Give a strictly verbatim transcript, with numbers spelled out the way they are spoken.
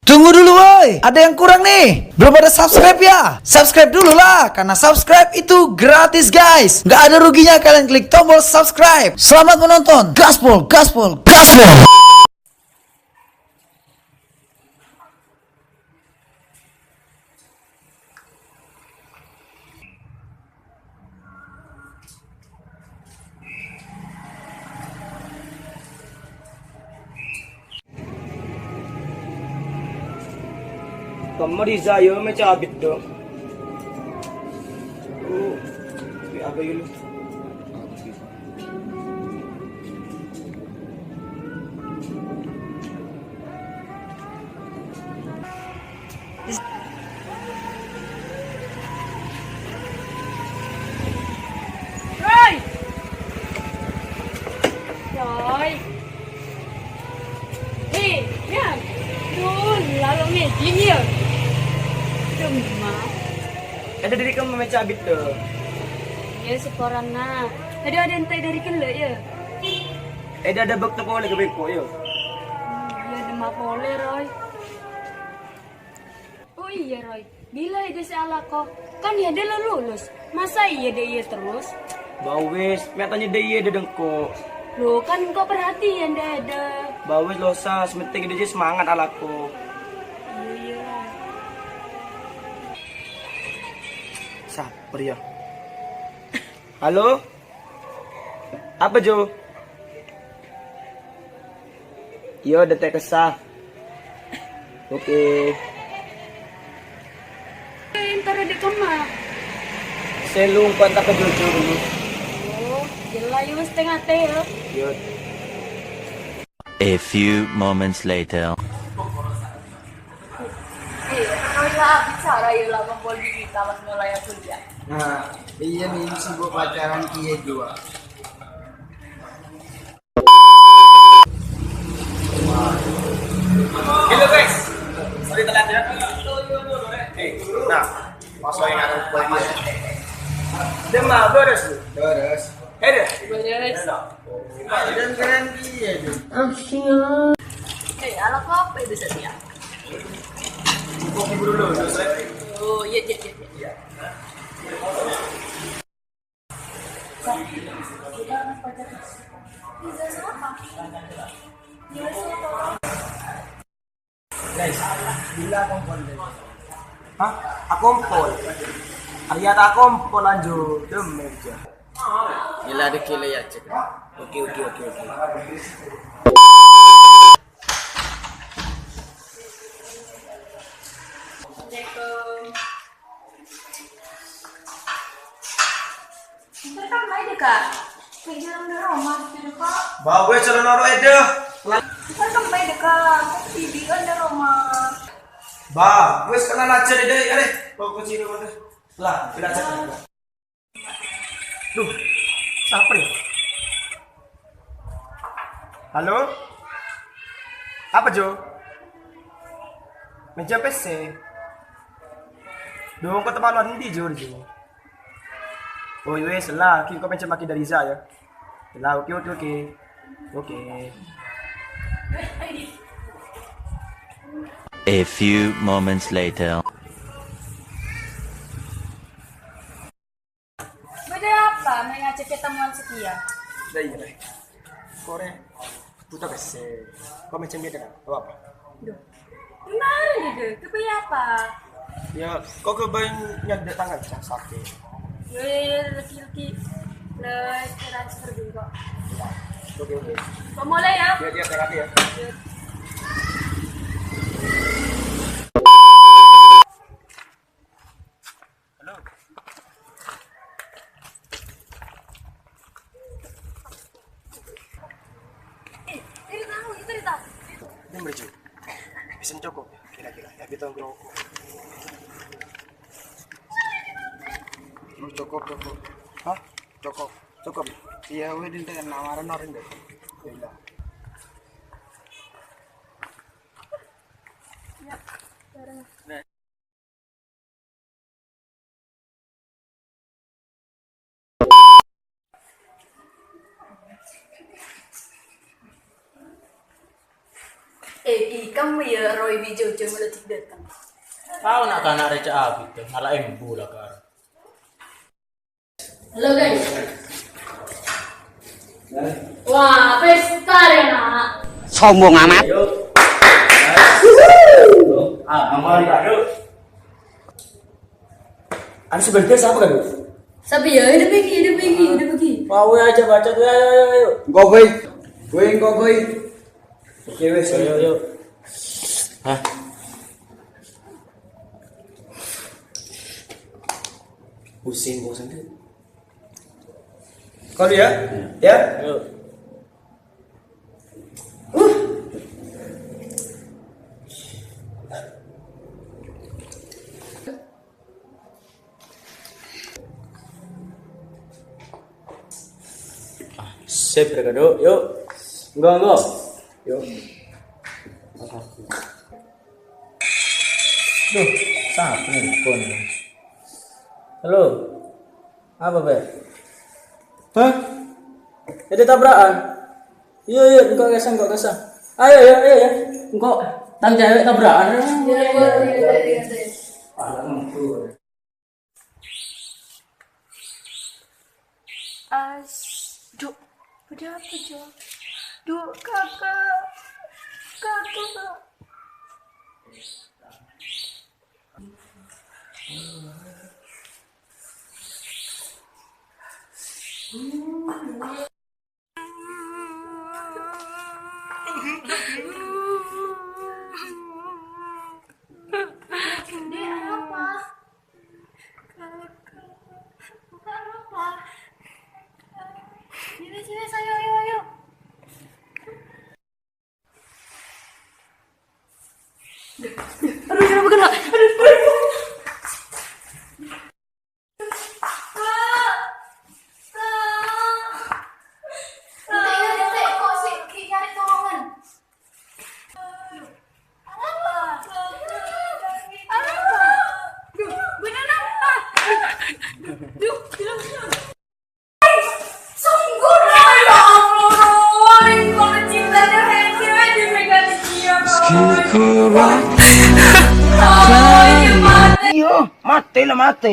Tunggu dulu, woi. Ada yang kurang nih. Belum ada subscribe ya? Subscribe dulu lah, karena subscribe itu gratis, guys. Nggak ada ruginya kalian klik tombol subscribe. Selamat menonton. Gaspol, gaspol, gaspol. Kamma dhisa, yâ, mè' cabit, dong. Oh, apa yulu? Roy! Roy! Eh, Yan! Duh, lalo ngèdhing, yâ? Demma. Ada diri kamu mè' cabit, dong. Iyâ, saporana. Ada, ada ente dari kelle, yâ? Ada, ada bâkto polè ka bengko, yâ? Iyâ, demma polè, Roy. Oh iyâ, Roy. Bilâ Eda sè alako? Kan Eda la lulus. Masa iyâ dâ' iyâ terros? Bâ wis, mè' tanya dâ' iyâ dâ' engko'. Loh, kan engko' perhatian dâ' Eda. Bâ wis, lo' osa, sè pentèng dâ' iyâ semangat alako. Iyâ, iyâ. Saper, yâ. Halo? Apa, Jo? Iyâ, dâteng kassa. Oke. Entar dâ' kemma? Sè lungkon ta' ka Jojo dulu. Oh, jâ la, yâ wis, tè-ngatè, yâ. Yâ. A few moments later. Eh, kau lah bicara ya lah, kumpul di kita pas mulai kuliah. Nah, iyâ nih, sibuk pacaran kèya jiyâ. Hello guys, sorry telat ya. Eh, nah, pas saya ngarep lagi ya. Dia mah beres tuh. Beres. Eh deh. Beres. Enak. Wah, dan keren dia tuh. Eh, ala apa itu, Satya? Kopi dulu, dulu, Satya. Oh, iya, iya, iya, iya. Guys, gila kompol deh. Hah? Akompol. Arya ta' akompol, anjo. Dem meja. Gila deh, gila ya, cek. Oke, oke, oke, oke. Assalamualaikum. Entar kan mai deh, Kak. Kayak jalan dari rumah gitu, Kak. Bagus, jalan orang Eda. Entar kan mai deh, Kak. Aku tiduran dari rumah. Bagus, kenal aja deh, deh. Are, bawa kunci rumah deh. Lah, belajar. Duh, sapa ya? Halo? Apa, Jo? Meja P C. Duh, engko' tempat luar endi, Jo, Jo? Oh, iya wes, lah, ki engko' pinjam lagi dari Iza, ya. Lah, oke, oke, oke. Oke. A few moments later. Bâdâ apa, mè' ngajhâk ketemuan setia? Lah, iyâ, Rè. Kore buta bessè. Kok meja beda, kan? Apa-apa? Duh. Kemarin itu, kepaya apa? Ya, kok kebayang nyandek tangan, Cak, sakit. Yo, yo, yo, lagi, lagi. Lah, transfer dulu kok. Oke, oke. Kok mulai ya? Ya, ya, hati-hati ya. Yo. Halo. Eh, cerita, cerita. Ini menuju. Pesen cukup, kira-kira. Ya, kita ngerokok. Lu cukup, cukup. Hah? Cukup. Cukup. Iya, weh, ini nawaran orang deh. Iya. Ya, bareng. Eh, Ki, kamu ya Roy Wijojo malah dik datang. Tao na'-kana' rèca abit, malah embu la kar. Halo, guys. Wah, pesta ya, nak. Sombong amat. Ayo. Ah, mama di kado. Anu sebentar siapa kan? Siapa ya? Ini pergi, ini pergi, ini pergi. Mau aja baca tuh, ayo, ayo, ayo. Engko' bhâi. Bhâi, engko' bhâi. Oke, wes. Ayo, ayo. Hah? Pusing, bosan tuh. Kau ya? Ya? Ayo. Sip, Kak Dok. Yuk. Enggak, enggak. Yuk. Duh, siapa nelpon? Halo. Apa, Beb? Hah? Jadi tabrakan? Iya, iya, engko' kesa, engko' kesa. Ayo, ayo, ayo, ya. Engko' tang cewek tabrakan. As, Dok, ada apa, Dok? Dok, kakak, kakak. Dek, ada apa? Kakak, ada apa? Sini, sini, ayo, ayo, ayo. Aduh, kenapa kena? Aduh, aduh. Kok sih nyari tolongan? Duh, beneran, Pak. Duh, duh, duh. Sungguh, ya Allah, Roy, kalau cintanya Hendra dipegang dia, Roy. Roy, mati. Iya, mati lah, mati.